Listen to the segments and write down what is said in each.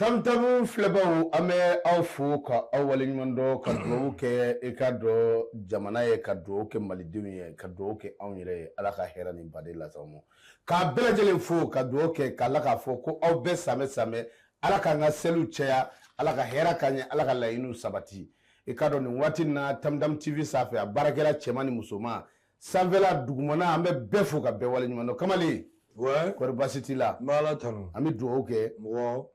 Tamtamu filɛbaw, an bɛ aw fo ka aw waleɲuman dɔn, ka dugawu kɛ i k'a dɔn jamana ye, ka dugawu kɛ malidenw ye, ka dugawu kɛ anw yɛrɛ ye. Ala ka hɛrɛ ni baden lase aw ma. K'a bɛɛ lajɛlen fo, ka dugawu kɛ k'a la k'a fɔ ko aw bɛɛ samɛ samɛ. Ala k'an ka seliw caya, Ala ka hɛrɛ k'an ye, Ala ka laɲiniw sabati. I k'a dɔn nin waati in na, Tamtam TV sanfɛ, a baarakɛla cɛman ni musoman, sanfɛla dugumana, an bɛ bɛɛ fo ka bɛɛ waleɲuman dɔn. Kamalen, kɔri baasi t'i la? N bɛ Ala tanu. An bɛ dugawu kɛ. Mɔgɔ.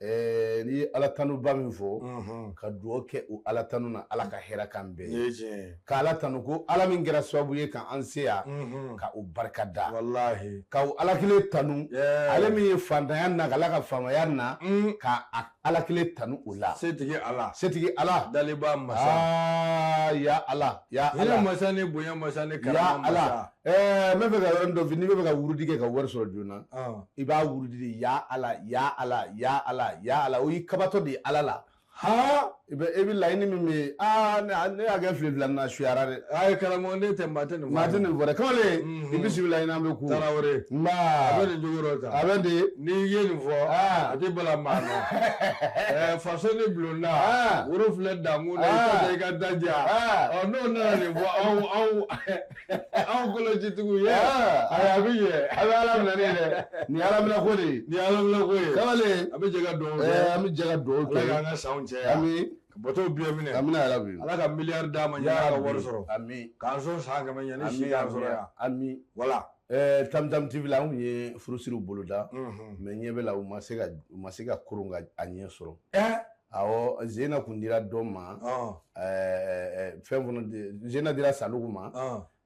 N'i ye Ala tanuba min fɔ, ka dugawu kɛ o Ala tanu na, Ala ka hɛrɛ k'an bɛɛ ye. Ka Ala tanu ko Ala min kɛra sababu ye k'an se yan, ka o barika da. Walahi. Ka o Ala kelen tanu, ale min ye fantanya na, ka Ala ka faamaya na, ka Ala kelen tanu o la. Setigi Ala. Setigi Ala. Daliba masa. Aa, ya Ala, ya Ala. Hinɛ masa ni bonya masa ni karama masa. Ya Ala. N bɛ fɛ ka yɔrɔnin dɔ f'i, n'i bɛ fɛ ka wurudi kɛ ka wari sɔrɔ joona, i b'a wurudi de ya Ala, ya Ala, ya Ala, ya Ala. O y'i kabatɔ de ye Ala la. Ha, i bɛ laɲini min bɛ yen, aa, ne y'a kɛ file fila na suyara dɛ. Ayi karamɔgɔ, ne tɛ maa tɛ nin fɔ. Maa tɛ nin fɔ dɛ. Kamalen, i bisimila i n'an bɛ ku. Tarawele. Nba. A bɛ nin cogo dɔ ta. A bɛ di. N'i ye nin fɔ, a tɛ bala maa nɔ. Faso ni bulonda, woro filɛ dankun na, i ka taa i ka da diya. Ɔ n'o nana nin fɔ anw anw anw kolocitigiw ye, ayi a bɛ ɲɛ. A bɛ Ala minɛ ne ye dɛ. Nin ye Ala minɛ ko de ye. Nin ye Ala minɛ ko ye. Kamalen. An bɛ jɛ ka dugawu kɛ. An bɛ jɛ ka dugawu kɛ. Ala k'an ka sanw caya. Ami. Ka bateau bɛɛ minɛ. Amina yarabi. Ala ka miliyari d'a ma ɲani ka wari sɔrɔ. Ami. K'an sɔn san 100 ɲani si k'an sɔrɔ yan. Ami. Voilà. Tamtam TV la, anw ye furusiriw boloda. Mais ɲɛ bɛ la, u ma se ka koron ka a ɲɛ sɔrɔ. Awɔ, Zena kun dira dɔ ma. Fɛn fana, Zena dira Sanogo ma.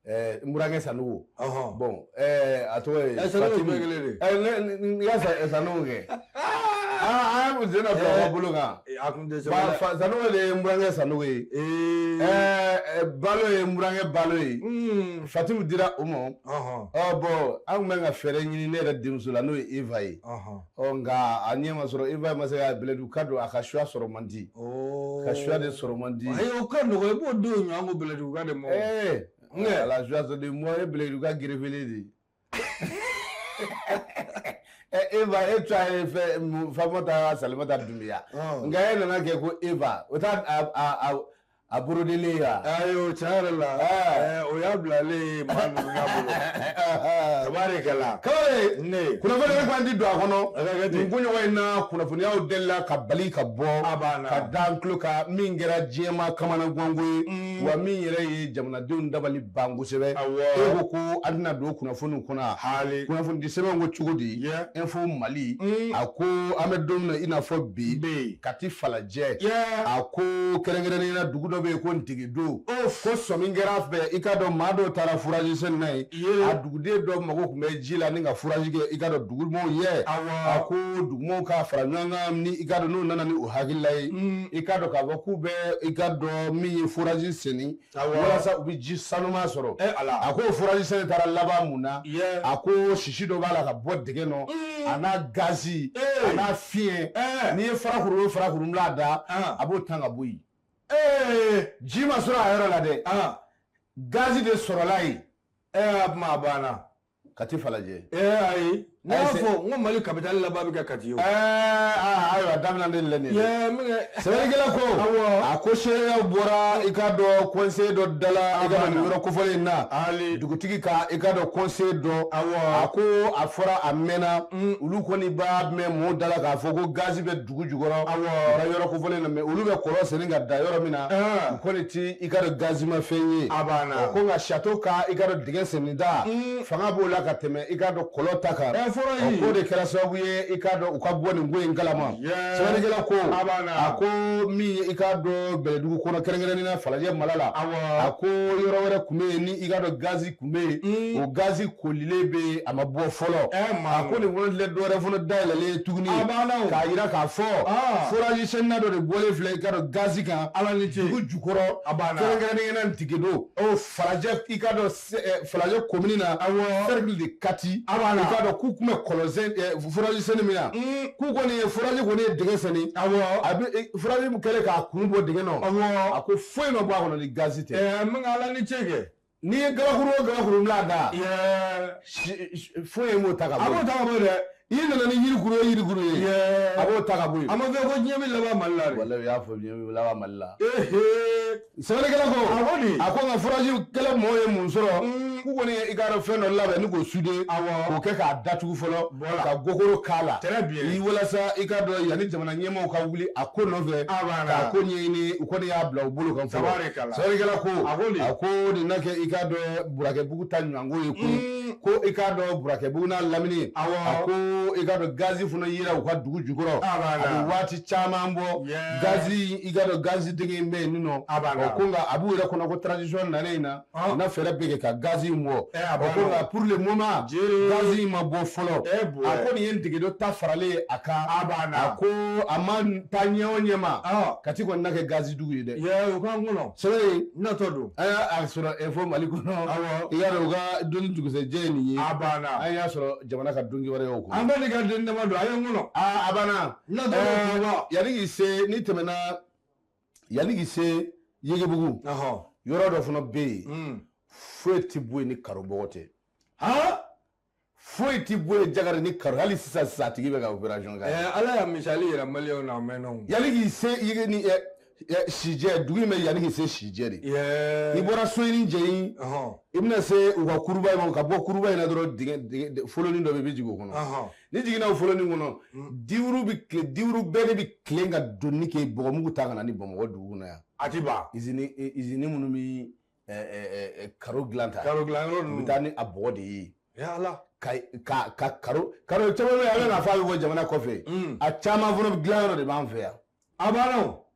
N burankɛ Sanogo. Bon, a tɔgɔ ye. Sanogo bɛɛ kelen de. Ne n ka Sanogo kɛ. Aa, an ye Zena bila ka bolo kan. A kun tɛ sɛbɛn. Sanogo de ye n burankɛ Sanogo ye. Balo ye n burankɛ Balo ye. Fatimu dira o ma. Ɔ bon, an tun bɛ ka fɛɛrɛ ɲini ne yɛrɛ denmuso la, n'o ye Eva ye. Ɔ nka a ɲɛ ma sɔrɔ, Eva ma se ka Bɛlɛdugu ka don, a ka choix sɔrɔ man di. Ka choix de sɔrɔ man di. Ayi, o ka nɔgɔn, i b'o denw ɲɔ an ko Bɛlɛdugu ka de ma. La joie de moi ye Bɛlɛdugu ka gerefele de ye. Eva, e tɔ ye fɛn Famata Salimata Dunbiya. Nka e nana kɛ ko Eva, o t'a a borodelen ye wa? Ayi, o tiɲɛ yɛrɛ la, o y'a bilalen ye maa ninnu ka bolo. Tabarikala. Kamalen. Ne. Kunnafoni bɛ k'an di don a kɔnɔ. A ka kɛ ten. Nin kunɲɔgɔn in na, kunnafoniyaw delila ka bali ka bɔ. A banna. Ka da an tulo kan, min kɛra diɲɛma kamanaganko ye. Wa min yɛrɛ ye jamanadenw dabali ban kosɛbɛ. Awɔ. E ko ko an tɛna don kunnafoniw kɔnɔ. Hali. Kunnafonidi sɛbɛn ko cogo di? Info Mali. A ko an bɛ don min na i n'a fɔ bi. Bi. Kati Falajɛ. A ko kɛrɛnkɛrɛnnenya la, dugu dɔ bɛ yen ko Ntigido. Ko sɔmi kɛra fɛ, i k'a dɔn maa dɔw taara forage sen na yen. A duguden dɔ mago tun bɛ ji la ni ka forage kɛ, i k'a dɔn dugumɔgɔw ye. Awɔ. A ko dugumɔgɔw ka fara ɲɔgɔn kan ni i k'a dɔn n'u nana ni o hakilila ye. I k'a dɔn k'a fɔ k'u bɛ i k'a dɔn min ye forage senni. Walasa u bɛ ji sanuman sɔrɔ. Ala. A ko forage senni taara laban mun na? A ko sisi dɔ b'a la ka bɔ dingɛ nɔ. A n'a gazi. A n'a fiɲɛ. N'i ye farakuru o farakuru bila a da, a b'o tan ka bɔ yen. Ji ma sɔrɔ a yɔrɔ la dɛ. Gazi de sɔrɔla yen. A kuma a banna. Kati Falajɛ. Ayi. Ne y'a fɔ n ko Mali capitale laban bɛ kɛ Kati ye o. Ayiwa, daminɛ de la nin ye. Sɛbɛnnikɛla ko. Awɔ. A ko seereyaw bɔra i k'a dɔn conseil dɔ da la, i ka nin yɔrɔ kofɔlen in na. Hali. Dugutigi ka i k'a dɔn conseil dɔ. Awɔ. A ko a fɔra a mɛnna. Olu kɔni b'a mɛn mɔɔw da la k'a fɔ ko gazi bɛ dugu jukɔrɔ. Awɔ. U ka yɔrɔ kofɔlen in na, mais olu bɛ kɔlɔn senni ka da yɔrɔ min na. U kɔni ti i k'a dɔn gazi ma fɛn ye. A banna. Ko nka château ka i k'a dɔn dingɛ senni da. Fanga b'o la ka tɛmɛ i k'a dɔn kɔlɔn ta kan. Fɔlɔ K'o de kɛra sababu ye i k'a dɔn u ka bɔ nin ko in kalama. Sɛbɛnnikɛla ko. A banna. A ko min ye i k'a dɔn Bɛlɛdugu kɔnɔ, kɛrɛnkɛrɛnnenya la Falajɛ mara la. Awɔ. A ko yɔrɔ wɛrɛ tun bɛ yen ni i k'a dɔn gazi tun bɛ yen. O gazi kolilen bɛ yen, a ma bɔ fɔlɔ. A ko nin fana filɛ, dɔ wɛrɛ fana dayɛlɛlen tuguni. A banna o. K'a jira k'a fɔ. Forage senna dɔ de bɔlen filɛ i k'a dɔn gazi kan. Ala ni ce. Dugu jukɔrɔ. A banna. Kɛrɛnkɛrɛnnenya la Ntigido. Falajɛ, i k'a dɔn Falajɛ commune na. Awɔ. Cercle de Kati. A banna. I k'a dɔn k'u tun bɛ kɔlɔn sen forage senni min na. K'u kɔni ye forage kɔni ye dingɛ senni. Awɔ. A bɛ forage min kɛlen k'a kun bɔ dingɛ nɔ. Awɔ. A ko foyi ma bɔ a kɔnɔ ni gazi tɛ. Min ka Ala ni ce kɛ. N'i ye gabakuru o gabakuru bila a da, foyi m'o ta ka bɔ. A b'o ta ka bɔ dɛ. I nana ni yirikuru ye yirikuru ye a b'o ta ka bɔ yen. A ma fɔ ko diɲɛ bɛ laban Mali la de. Walayi u y'a fɔ diɲɛ bɛ laban Mali la. Sɛbɛnnikɛla ko a ko nka forage kɛlɛ mɔgɔw ye mun sɔrɔ k'u kɔni ye i k'a dɔn fɛn dɔ labɛn ni k'o souder k'o kɛ k'a datugu fɔlɔ ka gokoro k'a la. Très bien. Walasa i k'a dɔn yanni jamana ɲɛmaaw ka wuli a ko nɔfɛ k'a ko ɲɛɲini u kɔni y'a bila u bolo kan fɔlɔ. Sɛbɛnnikɛla ko a ko nin na kɛ i k'a dɔn Burakɛbugu ta ɲɔgɔnko ye koyi ko i k'a dɔn Burakɛbugu n'a lamini a ko i k'a dɔn gazi fana yera u ka dugu jukɔrɔ a bɛ waati caman bɔ gazi i k'a dɔn gazi dingɛ in bɛ yen nɔ ko nka a b'u yɛrɛ kɔnɔ ko transition nalen in na u na fɛɛrɛ bɛɛ kɛ ka gazi in bɔ ko nka pour le moment gazi in ma bɔ fɔlɔ a ko nin ye Ntegedo ta faralen ye a kan a ko a ma taa ɲɛ o ɲɛ ma Kati kɔni na kɛ gazi dugu ye dɛ. Sɛbɛn natɔ don. An y'a sɔrɔ Info Mali kɔnɔ i y'a dɔn u ka donni dugusɛjɛ ye nin ye an y'a sɔrɔ jamana ka don kibaruyaw kɔnɔ. An bɛɛ de ka den dama don a ye n kɔnɔ. A banna. Yanni k'i se n'i tɛmɛna yanni k'i se Yegebugu yɔrɔ dɔ fana bɛ yen foyi tɛ bɔ yen ni karo bɔgɔ tɛ. Foyi tɛ bɔ yen Jakari ni karo hali sisan sisan a tigi bɛ ka opération kɛ. Ala y'a misali yira maliyɛnw na a mɛnna o. Yanni k'i se Yege ni Sijɛ dugu in bɛ yanni k'i se Sijɛ de. I bɔra Soyini Jɛyin i bɛna se u ka kuruba in ma ka bɔ kuruba in na dɔrɔn dingɛ folonin dɔ bɛ yen i bɛ jigin o kɔnɔ. Ni jiginna o folonin kɔnɔ diwuru bɛɛ de bɛ tilen ka donni kɛ bɔgɔmugu ta ka na ni Bamakɔ dugu kɔnɔ yan. A ti ban. Izini minnu bɛ karo dilan ta. Karo dilan yɔrɔ ninnu. U bɛ taa ni a bɔgɔ de ye. Yala. Ka karo caman bɛ yen a bɛ n'a fɔ a bɛ bɔ jamana kɔfɛ. A caman fana dilan yɔrɔ de b'an fɛ yan. A banna o.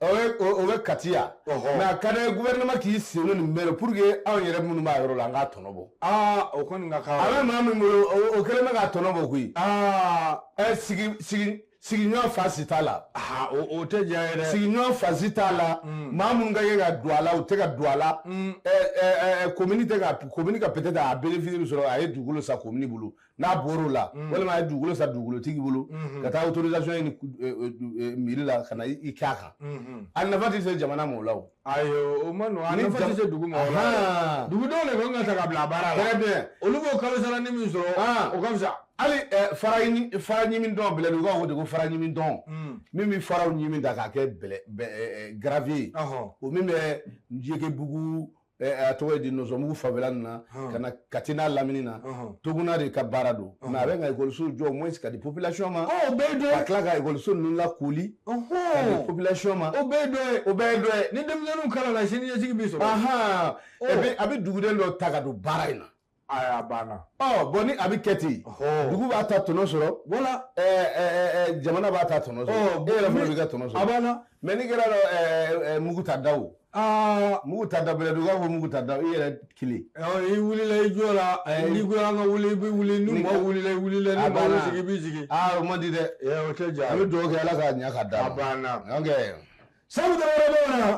O bɛ Kati yan. Mais a ka di gouvernement k'i sen don nin bɛɛ la pour que anw yɛrɛ minnu b'a yɔrɔ la an k'a tɔnɔ bɔ. O kɔni ka kan. A bɛ maa min bolo o kɛlen bɛ k'a tɔnɔ bɔ koyi. Sigiɲɔgɔn fa si t'a la. O tɛ diya ye dɛ. Sigiɲɔgɔn fa si t'a la. Maa minnu ka kɛ ka don a la u tɛ ka don a la. Commune tɛ ka commune ka peut-être a bénéfice min sɔrɔ a ye dugukolo san commune bolo n'a bɔr'o la walima a ye dugukolo san dugukolotigi bolo ka taa autorisation ɲini mairie la ka na i k'a kan. A nafa tɛ se jamana ma o la o. Ayi o ma nɔgɔn a nafa tɛ se dugu ma o la. Dugudenw de kan ka ta ka bila baara la. Très bien. Olu b'o kalo sara ni min sɔrɔ o ka fisa. Hali fara ɲimi dɔn bɛlɛdugukaw ko de ko fara ɲimi dɔn min bɛ faraw ɲimi ta k'a kɛ bɛlɛ gravier ye o min bɛ Yegebugu a tɔgɔ ye di Nɔsɔnbugu fanfɛla nin na ka na Kati n'a lamini na Toguna de ka baara don mais a bɛ ka ekɔliso jɔ au moins ka di population ma. O bɛɛ ye dɔ ye. Ka tila ka ekɔliso ninnu lakoli ka di population ma. O bɛɛ ye dɔ ye. O bɛɛ ye dɔ ye. Ni denmisɛnninw kalanna sini ɲɛsigi b'i sɔrɔ. Et puis a bɛ duguden dɔ ta ka don baara in na. A banna. Bon ni a bɛ kɛ ten dugu b'a ta tɔnɔ sɔrɔ wala jamana b'a ta tɔnɔ sɔrɔ e yɛrɛ fana b'i ka tɔnɔ sɔrɔ. A banna. Mais n'i kɛra mugu ta da o. Mugu ta da bɛlɛdugukaw ko mugu ta da i yɛrɛ kelen. I wulila i jɔ la n'i ko an ka wuli i bɛ wuli ni mɔgɔ wulila i wulila ni mɔgɔ sigi i b'i sigi. O man di dɛ. O tɛ diya. An bɛ dugawu kɛ Ala k'a ɲɛ ka d'a ma. A banna. Ok. Sabu dɔwɛrɛ b'o la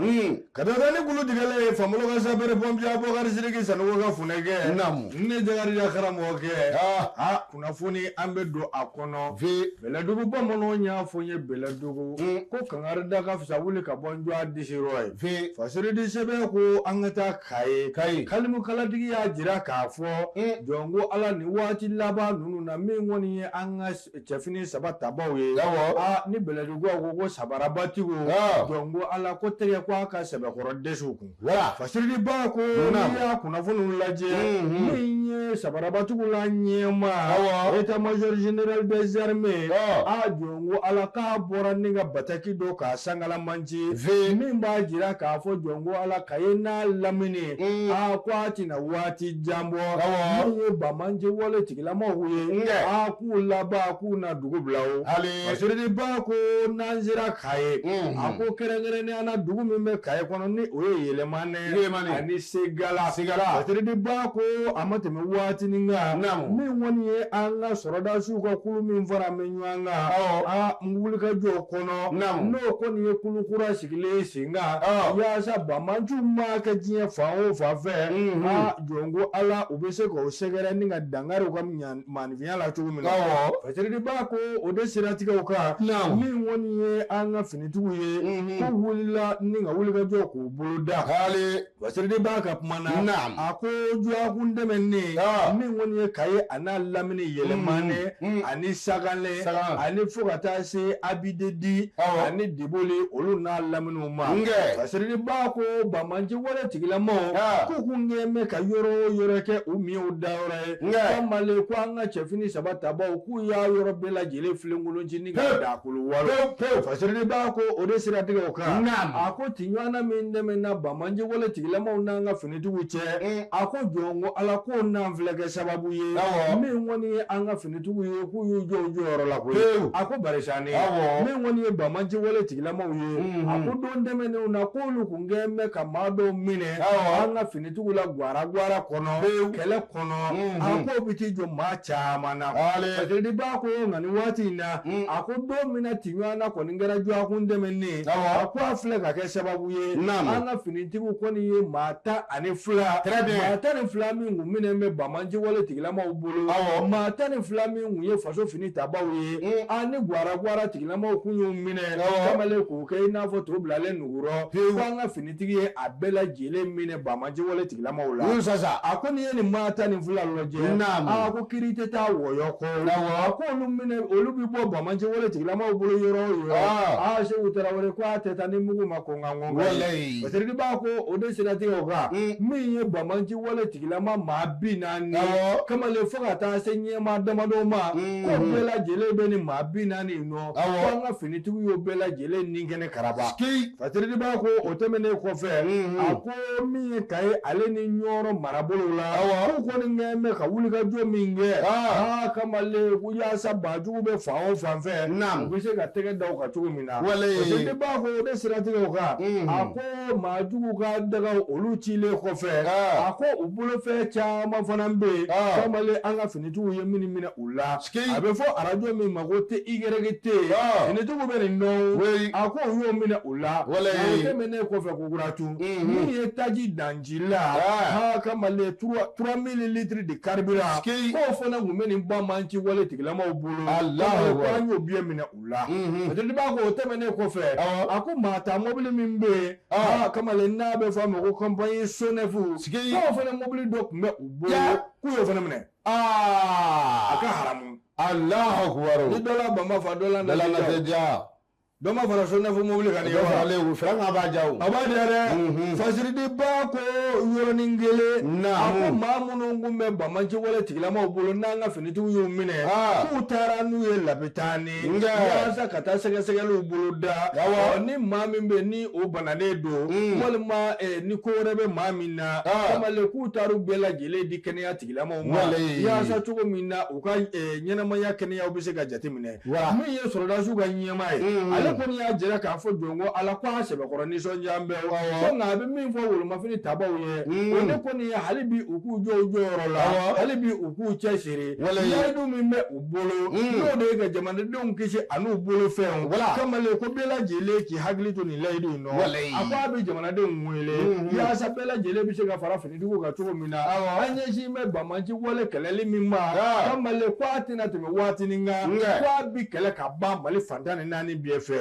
ka taa ni kulu tigɛlen ye Famolo ka sapeur pompier Abubakari Sidiki Sanogo ka funɛkɛ. Naamu. Ne Jakarija karamɔgɔkɛ. Kunnafoni an bɛ don a kɔnɔ. Bɛlɛdugu bamananw y'a fɔ n ye Bɛlɛdugu ko kangari da ka fisa wuli ka bɔ n jɔ a disi rɔ ye. Fasiridi sɛbɛn ko an ka taa Kaye. Kaye. Kalimukalatigi y'a jira k'a fɔ jɔn ko Ala ni waati laban ninnu na min kɔni ye an ka cɛfini saba tabaw ye. Awɔ. Ni Bɛlɛdugukaw ko sabarabatigi. Jɔn ko Ala ko tɛgɛ ko a ka sɛbɛkɔrɔ dɛsɛ kun. Voilà. Fasiridiba ko n'i y'a kunnafoniw lajɛ min ye sabarabatigiw la ɲɛma. Awɔ. État major général des armées. Jɔn ko Ala k'a bɔra ni ka bataki dɔ k'a sangalamanci. Min b'a jira k'a fɔ jɔn ko Ala Kaye n'a lamini. Ko a tɛna waati jan bɔ. Awɔ. Min ye banbanci wale tigilamɔgɔw ye. K'u laban k'u na dugu bila o. Fasiridiba ko n'an sera Kaye. A ko kɛrɛnkɛrɛnnenya la dugu min bɛ Kaye kɔnɔ ni o ye Yɛlɛmanɛ ani Segala. Fasiridiba ko a ma tɛmɛ waatinin kan. Min kɔni ye an ka sɔrɔdasiw ka kulu min fara bɛ ɲɔgɔn kan. Wulikajɔ kɔnɔ. N'o kɔni ye kulu kura sigilen sen kan. Yaasa banbaanciw maa kɛ diɲɛ fan o fan fɛ. Jɔn ko Ala u bɛ se k'o sɛgɛrɛ ni ka dankari u ka maanifinya la cogo min na. Fasiridiba ko o de siratigɛw kan. Min kɔni ye an ka finitigiw ye. Ko wulila ni ka wulikajɔ k'u boloda. Fasiridi Ba ka kuma na, a ko dɔgɔkun tɛmɛnen min kɔni ye Kayi a n'a lamini Yɛlɛmane ani Sakanɛ ani fo ka taa se Abidedi ani Diboli olu n'a laminiw ma. Fasiridi Ba ko banbaanci wale tigilamaw k'u kun kɛn bɛ ka yɔrɔ o yɔrɔ kɛ u miɲɛw dayɔrɔ ye. Kamalen ko an ka cɛfini saba tabaw k'u y'a yɔrɔ bɛɛ lajɛlen filenkolonci ni ka dakolo walo. Fasiridi Ba ko o de siratigɛ o kan, a ko tiɲɔgɔnna min tɛmɛna banbaanci wale tigilamaw n'an ka finitigiw cɛ, a ko jɔn ko Ala k'o n'an filɛ kɛ sababu ye min kɔni ye an ka finitigiw ye k'u y'u jɔ u jɔyɔrɔ la koyi. A ko barisa ni min kɔni ye banbaanci wale tigilamaw ye, a ko don tɛmɛnenw na k'olu kun kɛn bɛ ka maa dɔw minɛ an ka finitigiw la gwara gwara kɔnɔ kɛlɛ kɔnɔ, a k'o bɛ t'i jɔ maa caman na. Fasiridi Ba ko nka nin waati in na, a ko don min na tiɲɔgɔnna kɔni kɛra dɔgɔkun tɛmɛnen, a ko a filɛ ka kɛ sababu ye an ka finitigiw kɔni ye maa 12, maa 12 min kun minɛ bɛ banbaanci wale tigilamaw bolo, maa 12 min kun ye faso fini tabaw ye, an ni gwara gwara tigilamaw kun y'u minɛ kamalen k'u kɛ i n'a fɔ to bilalen nugurɔ, ko an ka finitigi ye a bɛɛ lajɛlen minɛ banbaanci wale tigilamaw la. A ko n'i ye nin maa 12 lajɛ, a ko kiiri tɛ taa wɔyɔ kɔ, a ko olu minɛ olu bɛ bɔ banbaanci wale tigilamaw bolo yɔrɔ o yɔrɔ. Aa Seku Tarawele ko a tɛ taa ni mugu ma kɔn ka ŋɔn. Fasiridi Ba ko o de siratigɛ o kan, min ye banbaanci wale tigilama maa 40 kamalen fo ka taa se ɲɛmaa damadɔ ma, ko bɛɛ lajɛlen bɛ nin maa 40 nɔ, ko an ka finitigiw y'o bɛɛ lajɛlen ni kɛnɛ karaba. Fasiridi Ba ko o tɛmɛnen kɔfɛ, a ko min ye Kayi ale ni Ɲɔrɔ marabolo la, k'u kɔni kɛn bɛ ka wulikajɔ min kɛ, aa kamalen ko yaasa banjugu bɛ fan o fan fɛ, u bɛ se ka tɛgɛ da u kan cogo min na. Fasiridi Ba ko o de siratigɛ o kan, a ko maajugu ka dagaw olu cilen kɔfɛ, a ko u bolofɛn caman fana bɛ yen, kamalen an ka finitigiw ye minnu minɛ u la, a bɛ fɔ arajo min ma ko TYT, finitigiw bɛ nin dɔn, a ko u y'o minɛ u la. O tɛmɛnen kɔfɛ ko kuratu, min ye taji danji la, aa kamalen 3000 litres de carburant, k'o fana kun bɛ nin banbaanci wale tigilamaw bolo, ko an y'o biyɛn minɛ u la. Fasiridi Ba ko o tɛmɛnen kɔfɛ, a ko maa ta mobili min bɛ yen, aa kamalen n'a bɛ fɔ a ma ko compagnie Sonef, k'o fana mobili dɔ tun bɛ u bolo, k'u y'o fana minɛ. A ka haramu. Alahu akubaru. Ni dɔ la banba fa dɔ la na tɛ diya. Dɔ ma fara Sonef mobili kan nin ye wa? Faralen o fɛrɛ b'a ja o. A b'a diya dɛ. Fasiridi Ba ko yɔrɔnin kelen, a ko maa minnu kun bɛ banbaanci wale tigilamaw bolo n'an ka finitigiw y'u minɛ, k'u taara n'u ye lapitani walasa ka taa sɛgɛsɛgɛliw boloda. Ni maa min bɛ ni o bananen don, walima ni ko wɛrɛ bɛ maa min na, kamalen k'u taar'u bɛɛ lajɛlen di kɛnɛya tigilamaw ma, yaasa cogo min na u ka ɲɛnamaya kɛnɛyaw bɛ se ka jateminɛ. Min ye sɔrɔdasiw ka ɲɛmaa ye, ale kɔni y'a jira k'a fɔ jɔn ko Ala ko a sɛbɛkɔrɔ nisɔndiya bɛ, ko nka a bɛ min fɔ wolomafini tabaw ye, o de kɔni ye hali bi u k'u jɔ u jɔyɔrɔ la, hali bi u k'u cɛsiri, layidu min bɛ u bolo n'o de ye ka jamanadenw kisi an'u bolofɛnw, kamalen ko bɛɛ lajɛlen k'i hakili to nin layidu in nɔ. A ko a bɛ jamanadenw wele yaasa bɛɛ lajɛlen bɛ se ka fara finitigiw kan cogo min na, an ɲɛsin bɛ banbaanci wale kɛlɛli min ma, kamalen ko a tɛna tɛmɛ waatinin kan, ko a bi kɛlɛ ka ban Mali fan 14 bɛɛ fɛ.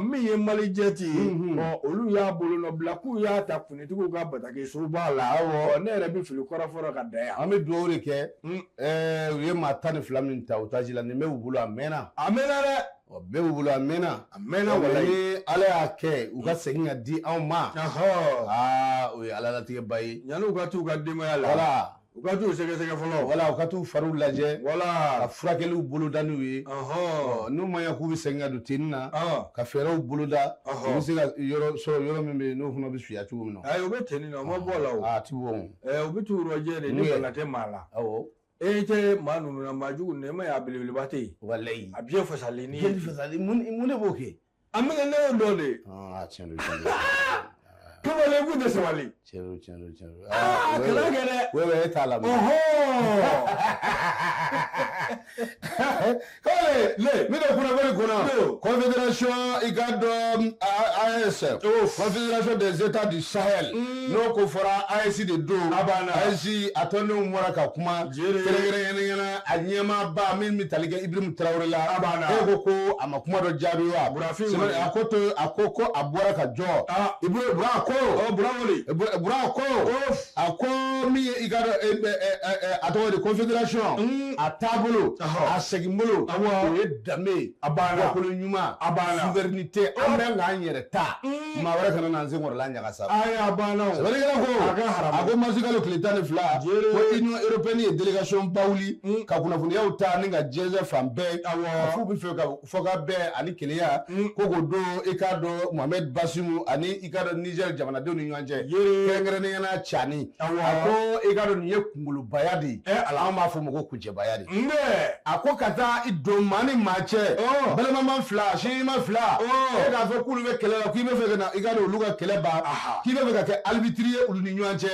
Min ye Mali jɛti ye, olu y'a bolonɔ bila k'u y'a ta finitigiw ka bataki soba la. Ne yɛrɛ bɛ fili kɔrɔfɔ ka da yan. An bɛ dugawu de kɛ, u ye maa 12 min ta otage la, nin bɛ u bolo a mɛnna. A mɛnna dɛ. Bɛɛ b'u bolo a mɛnna. A mɛnna walayi. Ni Ala y'a kɛ u ka segin ka di anw ma. Aa o ye Ala latigɛba ye. Yanni u ka t'u ka denbaya la. Wala. U ka t'u sɛgɛsɛgɛ fɔlɔ. Wala u ka t'u fariw lajɛ. Wala. Ka furakɛliw boloda n'u ye. N'u ma ɲɛ k'u bɛ segin ka don tenni na. Ka fɛɛrɛw boloda. U bɛ se ka yɔrɔ sɔrɔ yɔrɔ min bɛ yen n'o fana bɛ suya cogo min na. Ayi u bɛ tenni na u ma bɔ a la o. A ti bɔ o. U bɛ t'u rɔjɛ de ni bana tɛ maa la. Awɔ. E tɛ maa ninnu na maa jugu ninnu e ma ye a belebeleba tɛ yen. Walayi. A biɲɛ fasalen ni. Biɲɛ fasalen mun de b'o kɛ? A minɛ ne y'o dɔn de. Aa tiɲɛ don tiɲɛ don. Kamalen k'u tɛ sabali. Tiɲɛ don tiɲɛ don tiɲɛ don. Aa kana kɛ dɛ. Oui e t'a lamɛn. Kamalen. Le min bɛ kunnafoni kunna, confédération i ka dɔn AES, Confédération des États du Sahel, n'o ko fɔra AES de don. A banna. AES a tɔndenw bɔra ka kuma, kɛrɛnkɛrɛnnenya la a ɲɛmaaba min bɛ tali kɛ Ibrahim Traoré la. A banna. E ko ko a ma kuma dɔ jaabi wa? Burafin. A ko to a ko ko a bɔra ka jɔ. Ibra Bura ko. Ɔ, Bura wuli. Bura ko. A ko min ye i ka dɔn a tɔgɔ de confédération a taabolo, a seginbolo, o ye danbe ye. A banna. Bɔkolo ɲuman. A banna. Souveraineté, an bɛ k'an yɛrɛ ta, maa wɛrɛ kana n'an senkɔrɔla ɲagasa. Ayi, a banna o. Sɛbɛnnikɛla ko A ka haramu. A ko marisikalo tile 12, ko Union européenne ye délégation ba wuli ka kunnafoniyaw ta ni ka jɛnsɛn fan bɛɛ. A f'u bɛ fɛ ka fɔ ka bɛn ani kelenya ko k'o don i k'a dɔn Mohamed Bazoum ani i k'a dɔn Niger jamanadenw ni ɲɔgɔn cɛ, kɛrɛnkɛrɛnnenya la Tchani. A ko i k'a dɔn nin ye kunkolobaya de ye, an b'a fɔ o ma ko kuncɛbaya de. A ko ka taa i don maa ni maa cɛ, balimama fila, sinima fila, e k'a fɔ k'olu bɛ kɛlɛ la, k'i bɛ fɛ ka na i k'a dɔn olu ka kɛlɛ ban, k'i bɛ fɛ ka kɛ arbitre ye olu ni ɲɔgɔn cɛ.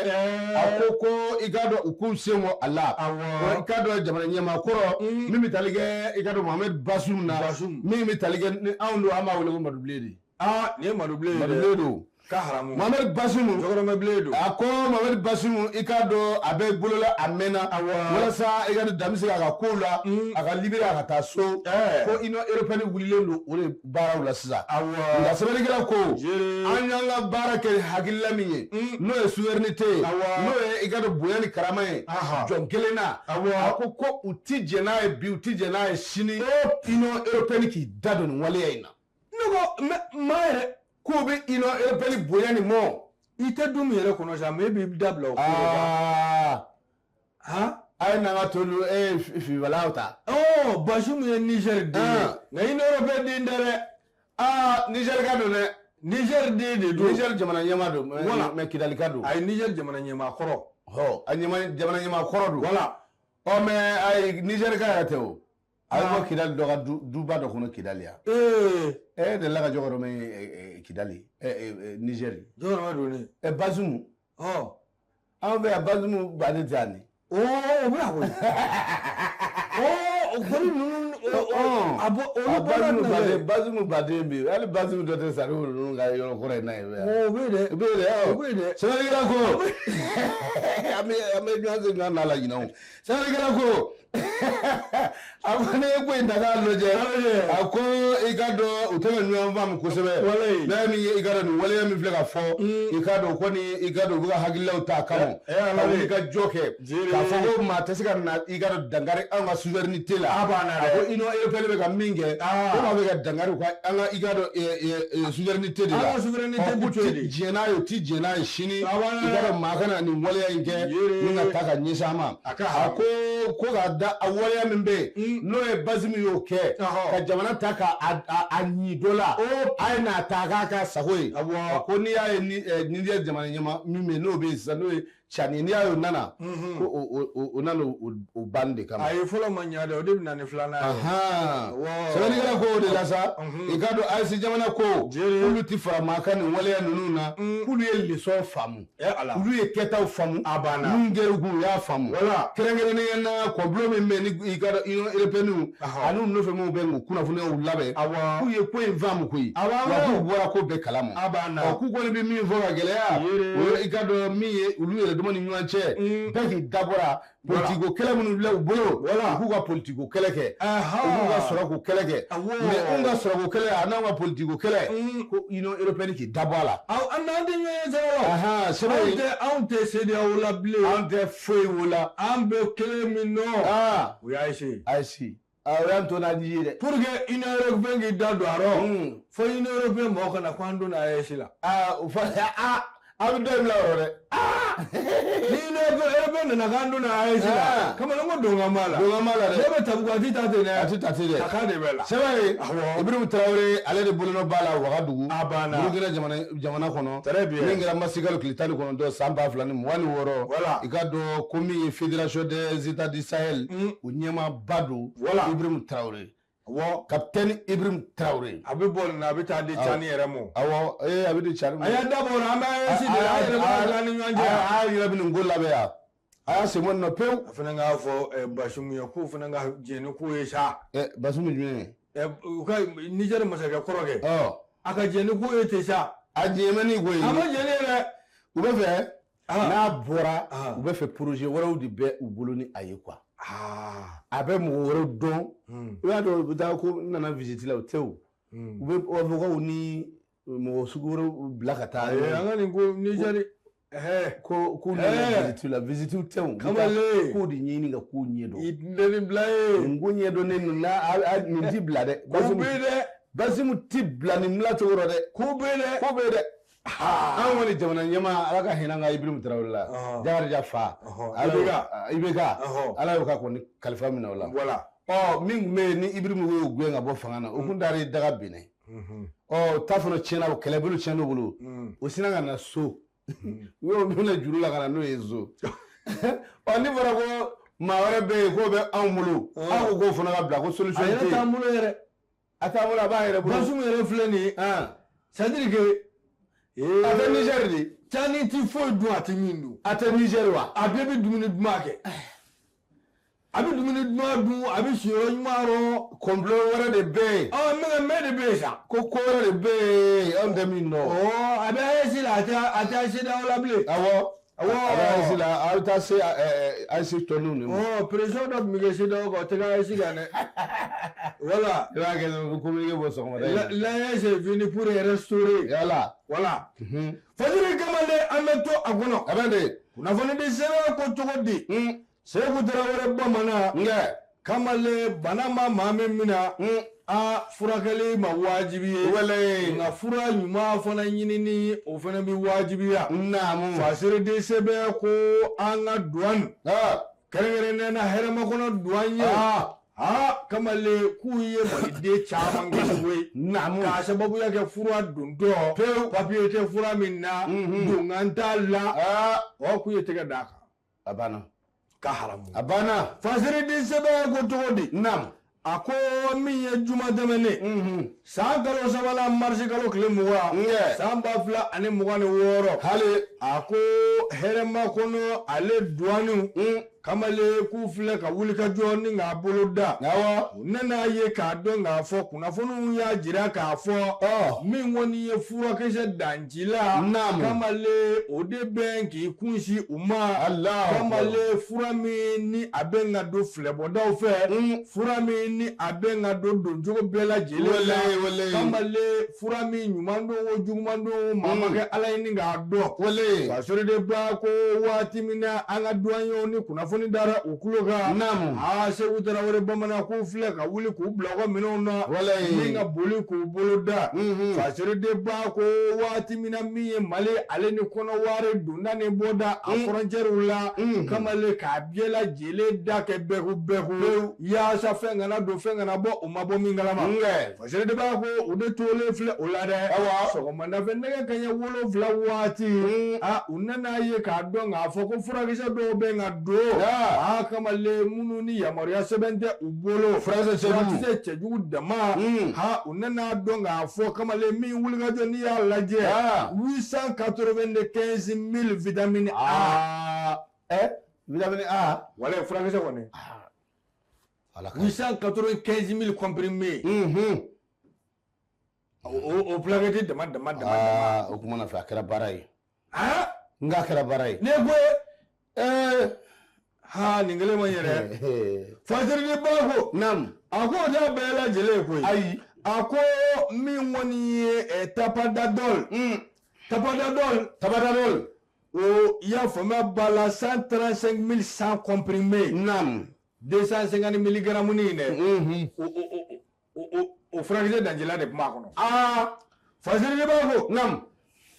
A ko ko i k'a dɔn u k'u sen bɔ a la. I k'a dɔn jamana ɲɛmaa kɔrɔ min bɛ tali kɛ i k'a dɔn Mohamed Bazoum na, min bɛ tali kɛ ni anw don, an b'a wele ko Madubilen de. Aa, nin ye Madubilen ye dɛ. Madubilen don. Ka haramu. Mohamed Bazoum. Jɔkɔrɔmɛbilen don. A ko Mohamed Bazoum, i k'a dɔn a bɛ bolola a mɛnna, walasa i ka dɔn dan bɛ se k'a ka kow la, a ka libéré, a ka taa so. Ko Union européenne wulilen don o de baaraw la sisan. Nka sɛbɛnnikɛla ko an y'an ka baara kɛ ni hakilila min ye, n'o ye souveraineté ye, n'o ye i ka dɔn bonya ni karama ye jɔn kelen na. A ko ko u ti jɛn n'a ye bi, u ti jɛn n'a ye sini, Union européenne k'i da don nin waleya in na. Ne ko maa yɛrɛ k'o bɛ Union européenne bonya nin mɔ. I tɛ du min yɛrɛ kɔnɔ sa, mais e b'i da bila o ko la. Han, a ye n'an ka to dun, e ye fifalaw ta. Ɔ, Bazoum ye Niger den ye, nka Union européenne den tɛ dɛ. Aa, Niger ka don dɛ. Niger den de don. Niger jamana ɲɛmaa don. Voilà, mais Kidali ka don. A ye Niger jamana ɲɛmaa kɔrɔ. Ɔ, a ɲɛmaa jamana ɲɛmaa kɔrɔ don. Voilà. Ɔ, mais ayi, Niger ka yɛrɛ tɛ o. A bɛ bɔ Kidali dɔ ka duba dɔ kɔnɔ Kidali yan. E delila ka jɔkɔrɔmɛ ye Kidali, Niger? Jɔkɔrɔmɛ don ne. Bazoum. An fɛ yan Bazoum baden tɛ yan ni. O bɛ yan koyi. O kɔni ninnu, a bɔ olu bɔra nin na. Bazoum baden bɛ yen, hali Bazoum dɔ tɛ sa ni ninnu ka yɔrɔ kɔrɔ in na yen. O bɛ yen dɛ. O bɛ yen dɛ. O bɛ yen dɛ. Sɛbɛnnikɛla ko an bɛ ɲɔgɔn se ɲɔgɔn na la ɲinɛ o. Sɛbɛnnikɛla ko a ko ne ye ko in ta k'a lajɛ, a ko i ka dɔn u tɛ ka ɲɔgɔn faamu kosɛbɛ. N'a ye min ye, i ka dɔn nin waleya min filɛ ka fɔ, i ka dɔn kɔni i ka dɔn u bɛ ka hakililaw ta a kama ka wuli ka jɔ kɛ k'a fɔ ko maa tɛ se ka na i ka dɔn dankari anw ka souveraineté la. A banna dɛ. A ko Union européenne bɛ ka min kɛ, ko b'a fɛ ka dankari u ka an ka i ka dɔn souveraineté de la. An ka souveraineté bɛ to yen. Jɛn n'a ye, u ti jɛn n'a ye sini. I ka dɔn maa kana nin waleya in kɛ ni ka taa ka ɲɛsin an ma. A ko ko ka da a waleya min bɛ yen, n'o ye Bazoum y'o kɛ ka jamana ta ka a ɲi dɔ la, a ye n'a ta k'a ka sago ye. Ko n'i y'a ye Niger jamana ɲɛmaa min bɛ yen, n'o bɛ yen sisan, n'o ye Tchani, n'i y'a ye o nana, ko o nana o banni de kama. A ye fɔlɔ ma ɲa dɛ, o de bɛ na ni filanan ye. Sɛbɛnnikɛla ko o de la sa, i ka dɔn AES jamana ko k'olu ti fara maa kan nin waleya ninnu na, k'olu ye leçon faamu, olu ye kɛtaw faamu, minnu kɛra u kun u y'a faamu. Kɛrɛnkɛrɛnnenya la, kɔbulon min bɛ yen ni i ka dɔn Union européenne ani u nɔfɛ maaw bɛ k'u kunnafoniyaw labɛn, k'u ye ko in faamu koyi, wa k'u bɔra ko bɛɛ kalama. K'u kɔni bɛ min fɔ ka gɛlɛya, o ye i ka dɔn min ye olu yɛrɛ dama ni ɲɔgɔn cɛ, bɛɛ k'i dabɔra politiko kɛlɛ minnu filɛ u bolo, u k'u ka politiko kɛlɛ kɛ, u k'u ka sɔrɔko kɛlɛ kɛ, mais anw ka sɔrɔko kɛlɛ a n'anw ka politiko kɛlɛ, ko Union européenne k'i dabɔ a la. An n'an tɛ ɲɔgɔn sɔrɔ la. Sɛbɛn anw tɛ CEDEAO la bilen. An tɛ foyi o la. An bɛ kelen min nɔ. O ye AES ye. AES. O y'an to n'a ji ye dɛ. Pour que Union européenne k'i da don a rɔ, fo Union européenne mɔgɔw ka na ko an donna AES la. O fɔ a bɛ dɔ in bila o rɔ dɛ. Ni Union européenne nana k'an donna AES la, kamalen ko donkan b'a la. Donkan b'a la dɛ. Ne bɛ tabugu, a ti ta ten dɛ. A ti ta ten dɛ. A kan de bɛ la. Sɛbɛn ye Ibrahim Traoré ale de bolonɔ b'a la Wagadugu. A banna. Burukina jamana kɔnɔ. Très bien. Min kɛra marisikalo tile 19 san 2026. Voilà. I ka dɔn ko min ye Fédération des États du Sahel, o ɲɛmaaba don. Voilà. Ibrahim Traoré. Awɔ. Capitaine Ibrahim Traoré. A bɛ bɔ nin na, a bɛ taa di Tchani yɛrɛ ma. Awɔ, a bɛ di Tchani ma. A y'a dabɔ o la, an bɛ AES de la, an yɛrɛ b'a dilan ni ɲɔgɔn cɛ. An yɛrɛ bɛ nin ko labɛn yan. A y'a sen bɔ nin na pewu. A fana k'a fɔ Basimu ye k'o fana ka jɛn ni ko ye sa. Basimu jumɛn? U ka Nizɛri masakɛ kɔrɔ kɛ. A ka jɛn ni ko ye ten sa. A jɛn bɛ ni ko ye. A ma jɛn ni ye dɛ. U bɛ fɛ n'a bɔra u bɛ fɛ projet wɛrɛw de bɛ u bolo ni a ye quoi. A bɛ mɔgɔ wɛrɛw dɔn. I b'a dɔn u bɛ taa ko n nana visite la o tɛ o. U bɛ avocats ni mɔgɔ sugu wɛrɛw bila ka taa. An ka nin ko Nizɛri. Ko k'u nana visite la, visite tɛ o. Kamalen. K'o de ɲɛɲini ka kow ɲɛdɔn. I tɛ nin bila ye. Nin ko ɲɛdɔnnen ninnu na nin ti bila dɛ. Ko bɛ yen dɛ. Basimu ti bila nin bila cogo rɔ dɛ. Ko bɛ yen dɛ. Ko bɛ yen dɛ. An kɔni jamana ɲɛmaa Ala ka hinɛ an ka Ibirimu Tarawele la. Jakarija fa. IBK. Ala y'o ka kɔni kalifa minɛ o la. Voilà. Ɔ min tun bɛ yen ni Ibirimu y'o gɛn ka bɔ fanga na, o tun taara i daga Benin. Ɔ ta fana tiɲɛna, o kɛlɛbolo tiɲɛna o bolo. O sinna ka na so. U y'o minɛ juru la ka na n'o ye so. Ɔ ni fɔra ko maa wɛrɛ bɛ yen k'o bɛ anw bolo, aw ko k'o fana ka bila ko solution tɛ yen. A yɛrɛ t'an bolo yɛrɛ. A t'an bolo, a b'a yɛrɛ bolo. Basimu yɛrɛ filɛ nin ye. C'est à dire que. A tɛ Nizɛri de. Cani ti foyi dun a ti min dun. A tɛ Nizɛri wa? A bɛɛ bɛ dumuni duman kɛ. A bɛ dumuni duman dun, a bɛ siyɔrɔ ɲuman rɔ. Complot wɛrɛ de bɛ yen. Ɔ mɛ de bɛ yen sa. Ko ko wɛrɛ de bɛ yen anw tɛ min dɔn. Ɔ a bɛ AES la, a tɛ CEDEAO la bilen. Awɔ. Awɔ. A bɛ AES la, a bɛ taa se AES tɔndenw de ma. Ɔ pression dɔ tun bɛ kɛ CEDEAO kan, o tɛ kɛ AES kan dɛ. Voilà. I b'a kɛ dɔrɔn u bɛ communiqué bɔ sɔgɔmada in na. L'AES est venu pour restaurer. Voilà. Voilà. Fajiri Kamalen an bɛ to a kɔnɔ. A bɛ de. Kunnafoni di sɛbɛn ko cogo di. Seku Tarawele bamanan. Nkɛ. Kamalen bana ma maa min minɛ. A furakɛli ma wajibi ye. Wale. Nka fura ɲuman fana ɲinini o fana bɛ wajibiya. Naamu. Fasiriden sɛbɛn ko an ka douane. Kɛrɛnkɛrɛnnenya la hɛrɛmakɔnɔ douane ye. Kamalen k'u ye maliden caman kɛ koyi. Naamu. K'a sababuya kɛ fura dontɔ. Pewu. Papiye tɛ fura min na. Donkan t'a la. Ɔ k'u ye tɛgɛ d'a kan. A banna. Ka haramu. A banna. Fasiriden sɛbɛn ko cogo di? Naamu. A ko min ye juma tɛmɛnen. San kalo sabanan marisi kalo tile 20. San 2026. Hali. A ko hɛrɛmakɔnɔ ale douane. Kamalen k'u filɛ ka wuli ka jɔ ni k'a bolo da. Awɔ. U nana ye k'a dɔn k'a fɔ kunnafoniw y'a jira k'a fɔ. Min kɔni ye furakisɛ dancila. Naamu. Kamalen o de bɛ k'i kunsin u ma. Alahu. Kamalen fura min ni a bɛ ka don filɛbɔdaw fɛ. Fura min ni a bɛ ka don doncogo bɛɛ lajɛlen la. Wele. Kamalen fura min ɲuman don o juguman don o maa ma kɛ Ala ye ni k'a dɔn. Wele. Fasiriden ba ko waati min na an ka douaniers ni kunnafoni dara u tulo kan. Naamu. Seku Tarawele bamanan k'u filɛ ka wuli k'u bila u ka minɛnw na. Walayi. Ni ka boli k'u bolo da. Fasiriden ba ko waati min na min ye Mali ale ni Kɔnɔwari donda ni bɔda a frontière la. Kamalen k'a bɛɛ lajɛlen da kɛ bɛku bɛku. Yaasa fɛn kana don fɛn kana bɔ u ma bɔ min kalama. Nkɛ. Fasiriden ba ko u de tolen filɛ o la dɛ. Awɔ. Sɔgɔmada fɛ nɛgɛ kanɲɛ 7 waati. U nana ye k'a dɔn k'a fɔ ko furakisɛ dɔw bɛ ka don. Kamalen minnu ni yamaruya sɛbɛn tɛ u bolo. Furakisɛ cɛjugu dama. U nana dɔn k'a fɔ kamalen min wulikajɔ n'i y'a lajɛ. 895 000 vitamine A. Vitamine A. Walayi furakisɛ kɔni. 895 000 comprimés. O plaquette dama dama dama. O kuma na fɛ a kɛra baara ye. N k'a kɛra baara ye. Ne ko nin kelen ma ɲɛ dɛ. Fasiriden ba ko. Naamu. A ko o t'a bɛɛ lajɛlen ye koyi. Ayi. A ko min kɔni ye tapadadol. Tapadadol. Tapadadol. O i y'a faamuya ba la 135 100 comprimés. Naamu. 250 milligrammes in dɛ. O furakisɛ dancɛla de tun b'a kɔnɔ. Fasiriden ba ko. Naamu.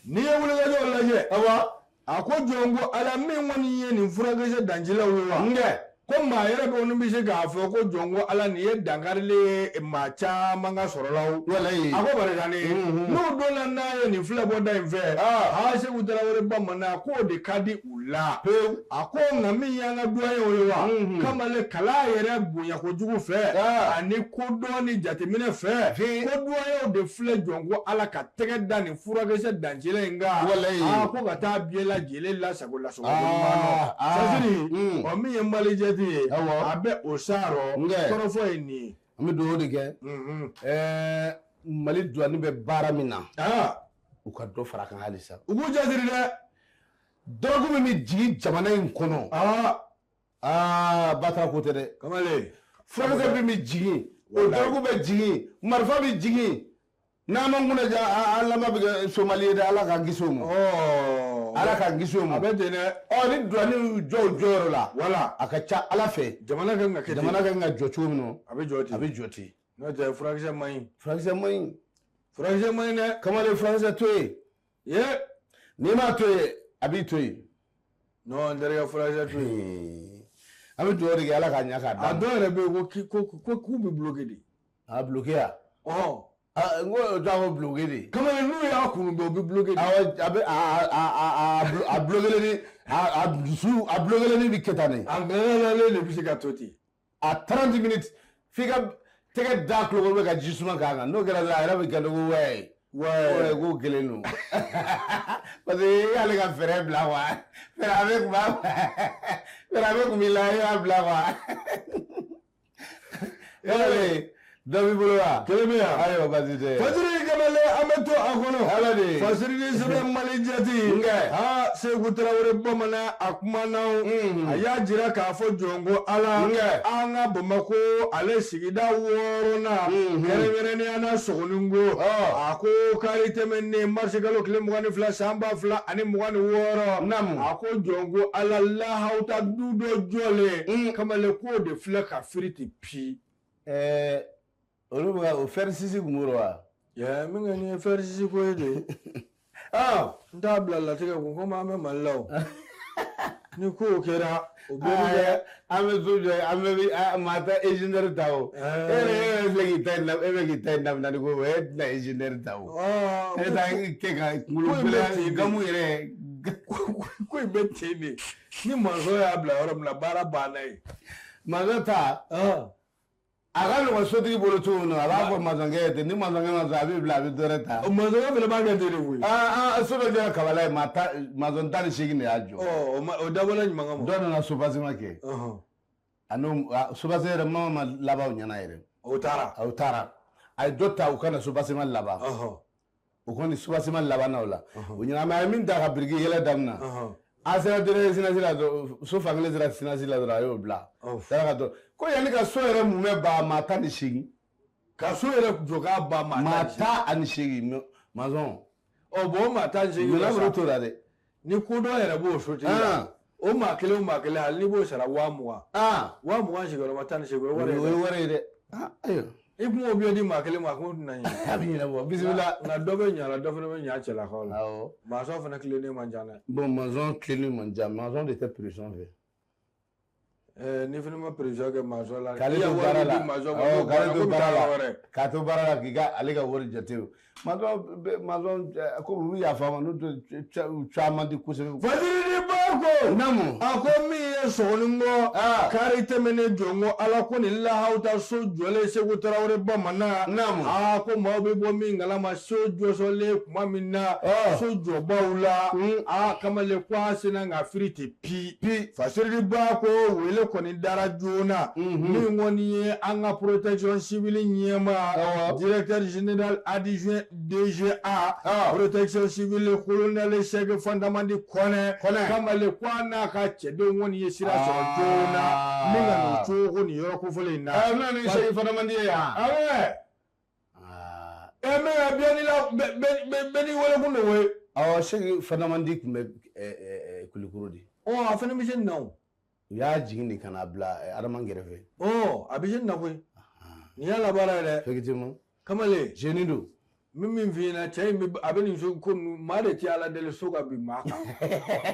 N'i ye wulikajɔw lajɛ. Awɔ. A ko jɔn ko Ala min kɔni ye nin furakisɛ dancilaw ye wa. Nkɛ. Ko maa yɛrɛ bɛ olu bɛ se k'a fɔ ko jɔn ko Ala nin ye dankarilen ye maa caman ka sɔrɔ la o. Walayi. A ko barika ne. N'u donna n'a ye nin filɛbɔda in fɛ. Seku Tarawele bamanan k'o de ka di u la pewu. A ko nka min y'an ka duwaɲɛw ye wa, kamalen kalan yɛrɛ bonya kojugu fɛ ani kodɔn ni jateminɛ fɛ, ko duwaɲɛw de filɛ jɔn ko Ala ka tɛgɛ da nin furakisɛ dancɛlen in kan, aa ko ka taa bɛɛ lajɛlen lasago lasago ɲuman nɔ. Fasiri, ɔ min ye Malijɛti ye, a bɛ o sarɔ kɔrɔfɔ ye nin ye. An bɛ dugawu de kɛ. Mali douane bɛ baara min na, u ka dɔ fara a kan halisa. U k'u cɛsiri dɛ. Dɔrɔgu min bɛ jigin jamana in kɔnɔ. Batara ko tɛ dɛ. Kamalen. Furakisɛ min bɛ jigin, o dɔrɔgu bɛ jigin, marifa bɛ jigin. N'an ma kunna ja, an laban bɛ kɛ Somali ye dɛ, Ala k'an kisi o ma. Ala k'an kisi o ma. A bɛ ten dɛ. Ɔ ni douane y'u jɔ u jɔyɔrɔ la. Wala. A ka ca Ala fɛ. Jamana kan ka kɛ ten. Jamana kan ka jɔ cogo min na. A bɛ jɔ ten. A bɛ jɔ ten. N'o tɛ furakisɛ man ɲi. Furakisɛ man ɲi. Furakisɛ man ɲi dɛ. Kamalen furakisɛ to yen. Ye. N'i m'a to yen, a b'i to yen. Non, n terikɛ, furakisɛ to yen. An bɛ dugawu de kɛ Ala k'a ɲɛ k'a d'a ma. A dɔw yɛrɛ bɛ yen ko k'u bɛ bloqué de. A bloqué ya? Ɔhɔn. N ko o t'a fɔ bloqué de. Kamalen n'u y'a kunu dɔrɔn u bɛ bloqué de. Awɔ, a bɛ a bloqué ni a dusu a bloqué ni bɛ kɛ tan de. A ŋaŋalen de bɛ se ka to ten. A 30 minutes f'i ka tɛgɛ da tulo kɔrɔ ka ji suma k'a kan, n'o kɛra dɔrɔn a yɛrɛ bɛ kɛ ko wɛ. Ouais. K'o kelen don. Parce que e y'ale ka fɛɛrɛ bila quoi. Fɛɛrɛ kun b'a fɛɛrɛ kun b'i la, e y'a bila quoi. Yala dɔ b'i bolo wa? Kelen bɛ yan. Ayiwa baasi tɛ. Fasiri kamalen an bɛ to a kɔnɔ. Ala de. Fasiri ni sɛbɛn Malijɛti. Nkɛ. Seku Tarawele bamanan a kumana o. A y'a jira k'a fɔ jɔn ko Ala. Nkɛ. An ka Bamakɔ ale sigida wɔɔrɔnan. Kɛrɛnkɛrɛnnenya la Sogoninko. A ko kari tɛmɛnen marisikalo tile 22 san 2026. Naamu. A ko jɔn ko Ala lahawuta du dɔ jɔlen. Kamalen k'o de filɛ ka firiti pi. Olu bɛ ka o fɛri sisi kun b'o wa? Min kɛ nin ye fɛri sisi ko ye de. N t'a bila latigɛ kun komi an bɛ Mali la o. Ni kow kɛra o bɛɛ bɛ kɛ. An bɛ so jɔ an bɛɛ bɛ maa tɛ ingénieur ta o. E yɛrɛ filɛ k'i ta in e bɛ k'i ta in daminɛ ni ko e tɛna ingénieur ta o. E t'a kɛ ka kunkolo gɛlɛya gamu yɛrɛ. Ko in bɛ ten de. Ni maçon y'a bila yɔrɔ min na baara banna yen. Maçon ta. A ka nɔgɔn sotigi bolo cogo min na a b'a fɔ maçonkɛ ye ten, ni maçonkɛ ma sɔn a b'i bila a bɛ dɔ wɛrɛ ta. Maçonkɛ fana b'a kɛ ten de koyi. So dɔ jɔra Kabala ye maa tan maçon 18 de y'a jɔ. O dabɔla ɲuman kama. Dɔ nana soubassement kɛ. A n'o soubassement yɛrɛ ma laban o ɲɛna yɛrɛ. O taara. O taara. A ye dɔ ta u ka na soubassement laban. O kɔni soubassement labanna o la. O ɲɛna mais a ye min ta ka biriki yɛlɛ daminɛ. A sera dɔrɔn sinasi la dɔrɔn so fankelen sera sinasi la dɔrɔn a y'o bila. Taara ka dɔrɔn ko yanni ka so yɛrɛ mumɛ ban maa 18. Ka so yɛrɛ jɔ k'a ban maa 18 maçon. Ɔ bon o maa 18. Minɛn bolo t'o la dɛ. Ni kodɔn yɛrɛ b'o sotigi la. O maa kelen o maa kelen hali n'i b'o sara 20,000. 20,000 sigiyɔrɔma 18 o ye wari ye dɛ. O ye wari ye dɛ. Ayiwa. I kun b'o bɛɛ di maa kelen ma a k'o tɛna ɲɛ. A bɛ ɲɛnabɔ bisimila. Nka dɔ bɛ ɲa la dɔ fana bɛ ɲa cɛlakaw la. Awɔ. Maçon fana tilennen man ca dɛ. Bon maçon tilennen man ca, maçon de tɛ pression fɛ. Ni fana ma pression kɛ maçon la. K'ale to baara la, awɔ k'ale to baara la, k'a to baara la k'i ka ale ka wari jate o. Maçon ko olu yafa ma n'o tɛ u caman di kosɛbɛ. Fasiri Bako. Naamu. A ko min ye Sogoninko. Kari tɛmɛnen jɔn ko Ala ko nin lahawuta so jɔlen Seku Tarawele bamanan. Naamu. Ko maaw bɛ bɔ min kalama so jɔsɔlen kuma min na. So jɔbaw la. Kamalen ko a sina ka firiti pi. Pi. Fasiri Bako wele kɔni dara joona. Min kɔni ye an ka protection civile ɲɛmaa. Directeur général adjoint DGA. Protection civile colonel Sɛki Fandamandi Kɔnɛ. Kamalen ko a n'a ka cɛdenw kɔni ye sira sɔrɔ joona min ka n'o cogo ko nin yɔrɔ kofɔlen in na. N'o ni Sɛki Fandamandi ye yan. Awɔ. Mais bɛɛ n'i la bɛɛ n'i wele kun don koyi. Awɔ Sɛki Fandamandi tun bɛ Kulikoro de. A fana bɛ se nin na o. U y'a jigin de ka n'a bila Adama kɛrɛfɛ. A bɛ se nin na koyi. Nin y'a labaara ye dɛ. Effectivement. Kamalen. Jeune don. Min f'i ɲɛna cɛ in bɛ a bɛ nin so ko ninnu maa de tɛ Ala deli so ka bin maa kan.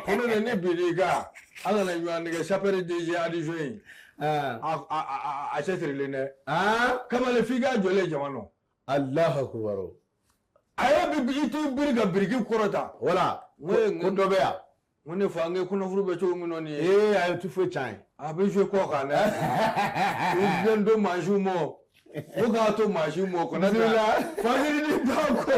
Ko ne ne binn'i kan an kana ɲɔgɔn nɛgɛ sapeur DG adjoint in. A cɛsirilen dɛ. Kamalen f'i k'a jɔlen jama nɔ. Alahu akubaru. A ye i t'i biri ka biriki kɔrɔta. Wala ko dɔ bɛ yan. Mun de fɔ an ke kɔnɔfuru bɛ cogo min na nin ye. Ee, a ye ti foyi tiɲɛ ye. A bɛ jouer kɔ kan dɛ. U den to mansiw ma. Ko k'a to mansiw ma kɔnɔ. Bisimila. Fajiri ba ko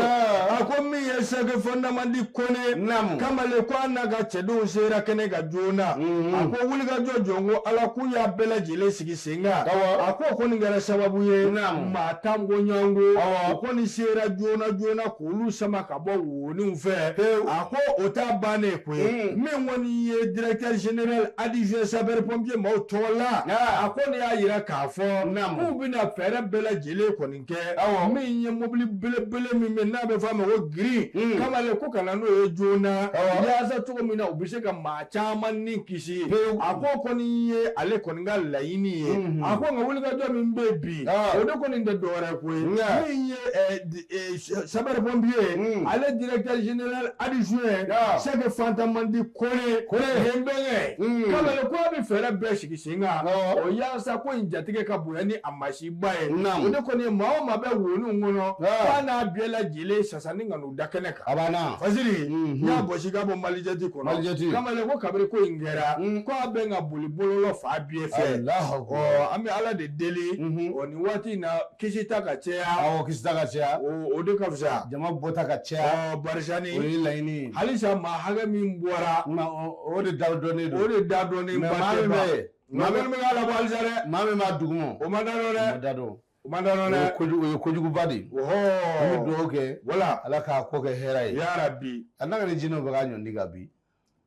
a ko min ye Sɛki Fɔndamadi Kone. Naamu. Kamalen ko a n'a ka cɛdenw sera kɛnɛ kan joona. A ko wulikajɔ jɔn ko Ala k'u y'a bɛɛ lajɛlen sigi sen kan. Awɔ. A ko kɔni kɛra sababu ye. Naamu. Maa tan ko ɲɔgɔn ko. Awɔ. O kɔni sera joona joona k'olu sama ka bɔ woninw fɛ. Pewu. A ko o t'a bannen koyi. Min kɔni ye directeur général adjoint sapeur pompier maaw tɔgɔ la. Ah. A ko ne y'a yira k'a fɔ. Naamu. K'u bɛna fɛɛrɛ bɛɛ lajɛlen kɔni kɛ. Awɔ. Min ye mobili belebele min bɛ n'a bɛ fɔ a ma ko giri. Kamalen ko ka na n'o ye joona. Awɔ. Yaasa cogo min na u bɛ se ka maa caman ni kisi. Pewu. A ko kɔni ye ale kɔni ka laɲini ye. A ko nka wulikajɔ min bɛ bi. Ah. O de kɔni tɛ dɔwɛrɛ ko ye. Nka. Min ye sapeur pompier Mm. ale directeur général adjoint. Ah. Sɛki Fantamandi Kone. Kone. Yen bɛnkɛ. Kamalen ko a bɛ fɛɛrɛ bɛɛ sigi sen kan. Awɔ. O yaasa ko in jatigɛ ka bonya ni a masiba ye. Naamu. O de kɔni ye maa o maa bɛ woninw kɔnɔ. Ah. K'a n'a bɛɛ lajɛlen sasani ka n'u da kɛnɛ kan. A banna. Fasiri n y'a bɔsi k'a bɔ Malijɛti kɔnɔ. Malijɛti. Kamalen ko kabini ko in kɛra. Ko a bɛ ka boli bɔlɔlɔ fan bɛɛ fɛ. Alahu akubar. Ɔ an bɛ Ala de deli. Ɔ nin waati in na kisi ta ka caya. Awɔ, kisi ta ka caya. O de ka fisa. Jama bɔta ka caya. Ɔ barisa ni. O ye laɲini ye. Halisa maa hakɛ min bɔra. Nka o de da dɔnnen don. O de da dɔnnen Mais ba maa tɛ min ban. bɛ yen. Maa min bɛ k'a labɔ halisa dɛ. Maa min b'a duguma. O ma da dɔn O dɛ. ma da dɔn. O ma da dɔn O ye dɛ. kojugu, o ye kojuguba de ye. An bɛ Ɔhɔ. dugawu kɛ. Wala. Ala k'a ko kɛ hɛrɛ ye. Yarabi. A n'a ka ni jinɛw bɛ k'a ɲɔndi ka bi.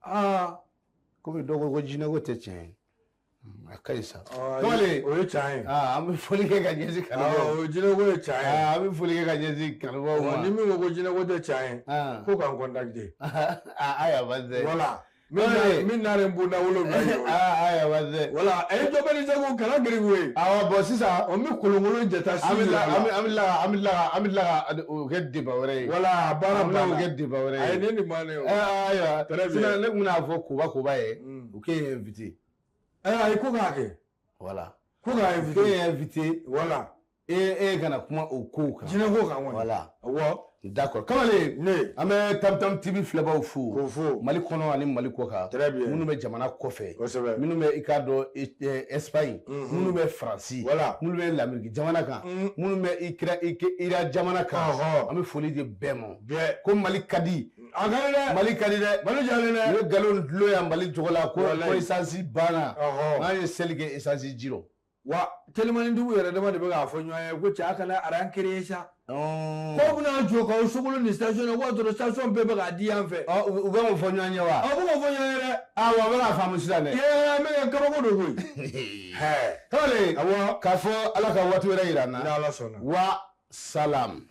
Aa. Komi dɔw ko ko jinɛko tɛ tiɲɛ ye. A ka ɲi sa. Ɔ, Kamalen. O ye tiɲɛ ye. Aa, an bɛ foli kɛ ka ɲɛsin kanubaaw. Awɔ, o jinɛko ye tiɲɛ ye. Aa, an bɛ foli kɛ ka ɲɛsin kanubaaw ma. Ɔ, ni min ko ko jinɛko tɛ tiɲɛ ye. Ah. Ko k'an contacter. Aa, ayiwa baasi tɛ. Wala. Kamalen. Min n'are n bonda wolonwula ye o ye. Aa, ayiwa baasi tɛ. Wala, a ye jɔ bɛ ni segu kana girigu ye. Awɔ, bon sisan. Ɔ, n bɛ kolonkolon jata si An bɛ yira tila a la. an bɛ an bɛ tila an bɛ tila an bɛ tila ka o kɛ débat wɛrɛ ye. Wala, baara An bɛ tila k'o banna. kɛ débat wɛrɛ A ye ye. ne nin bannen o. Ɛ, ayiwa. Très bien. Sinon ne tun bɛna fɔ koba koba ye. U k'e invité. Ɛ, ayi ko k'a kɛ. Voilà. Ko k'a U invité. k'e invité. Wala. E kana kuma o kow kan. Jinɛko kan kɔni. Voilà. Awɔ. D'accord. Kamalen. Ne. An bɛ Tam Tam TV filɛbaw fo. K'o fo. Mali kɔnɔ ani Mali kɔ kan. Très bien. Minnu bɛ jamana kɔfɛ. Kosɛbɛ. Minnu bɛ i k'a dɔn Espagne. Minnu bɛ Faransi. Voilà. Minnu bɛ Lamɛriki jamana kan. Minnu bɛ Ira jamana kan. Ɔhɔ. An bɛ foli di bɛɛ ma. Bɛɛ. Ko Mali ka di. A ka di dɛ. Mali ka di dɛ. Mali jalen dɛ. U ye nkalon dulon yan Mali cogo la ko Walayi. ko essence banna. Ɔhɔ. N'an ye seli kɛ essence ji rɔ. Wa telimanitigiw yɛrɛ dama de bɛ k'a fɔ ɲɔgɔn ye ko cɛ a kana aran créer sa. Ɔɔ. K'aw bɛna jɔ k'aw sogolo nin station na k'o y'a sɔrɔ station bɛɛ bɛ k'a di yan fɛ. Ɔ, u bɛ k'o fɔ ɲɔgɔn ye wa? Aw bɛ k'o fɔ ɲɔgɔn ye dɛ. Awɔ, a bɛ k'a faamu sisan dɛ. Yee, min kɛ kabako don koyi. Hɛ. Kamalen. Awɔ. K'a fɔ Ala ka waati wɛrɛ yira an na. Ni Ala sɔnna. Wa salam.